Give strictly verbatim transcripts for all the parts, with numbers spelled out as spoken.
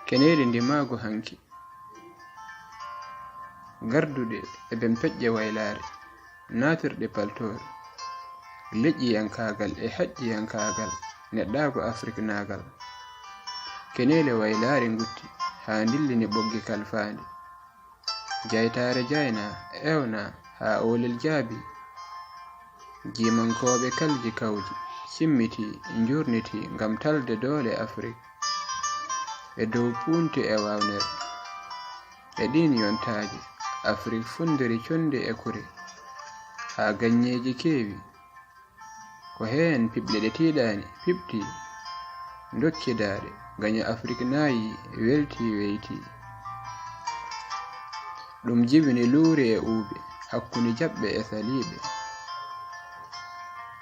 Keneeli ndimaagu hanki, garduɗe e bempeƴƴe waylaare, naatirɗe paltoor, leƴƴiyankaagal e haƴƴiyankaagal, neɗɗaagu afriknaagal. Keneeli waylaare ngutti haa ndillini ɓoggi kalfaandi. Jaytaare jayna, ewna haa oolel jaabi. Jiimankooɓe kalji kawji, cimmiti, njurniti ngam talde doole Afrik e dow puunti e wawnere. E ɗiin yontaaji, Afrik funndiri conndi e kuri, haa gaññeeji keewi. Ko heen piɓle ɗe tiiɗaani piɓti, ndokki daaɗe, gaño Afrik naayi, welti, weyti. Ɗum jibini luure e uube, hakkunde jaɓɓe e saliiɓe.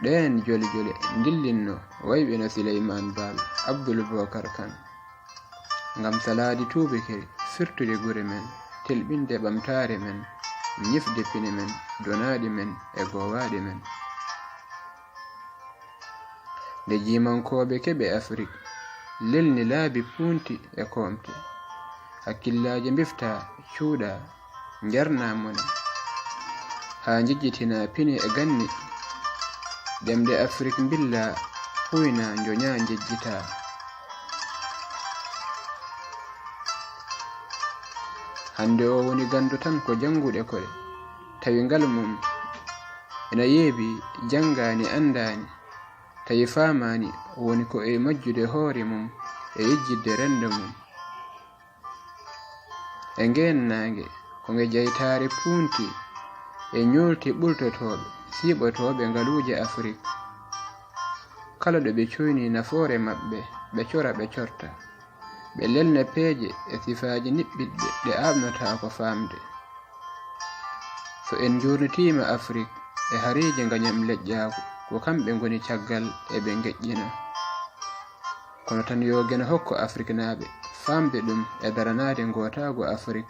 Ɗeen jole jole ndillinno wayɓe no Sileymaan Baal, Abdul Bookar Kan. Ngam salaade tuubakere, firtude gure men, telɓinde ɓamtaare men, ñifde pine men, donaaɗi men e goowaaɗi men. Nde jiimankooɓe keɓe Afrik, lelni laabi puunti e koomte, hakkillaaji mbifta, cuuɗa, njarna mone. Haa njejjitina pine e ganni, ɗemɗe Afrik mbilla, huyna, njoña, njejjita. Hannde o woni ganndo tan ko janngude koɗe, tawi ngal mum ena yeebi, janngaani, anndaani, tawi faamaani, woni ko e majjude hoore mum e yejjitde renndo mum. E ngeen naange, ko nge jaytaare puunti e ñoolti ɓultotooɓe, siiɓotooɓe ngaluuje Afrik. Kala ɗo ɓe cooyni nafoore maɓɓe, ɓe cora, ɓe corta. Ɓe lelna peeje e sifaaji niɓɓiɗɓe ɗe aaɓnotaako faamde. So en njuurnitiima Afrik e hareeji ngañam leƴƴaagu, ko kamɓe ngoni caggal, eɓe ngeƴƴina. Kono tan yo Geno hokku Afriknaaɓe faamde ɗum e daranaade ngootaagu Afrik.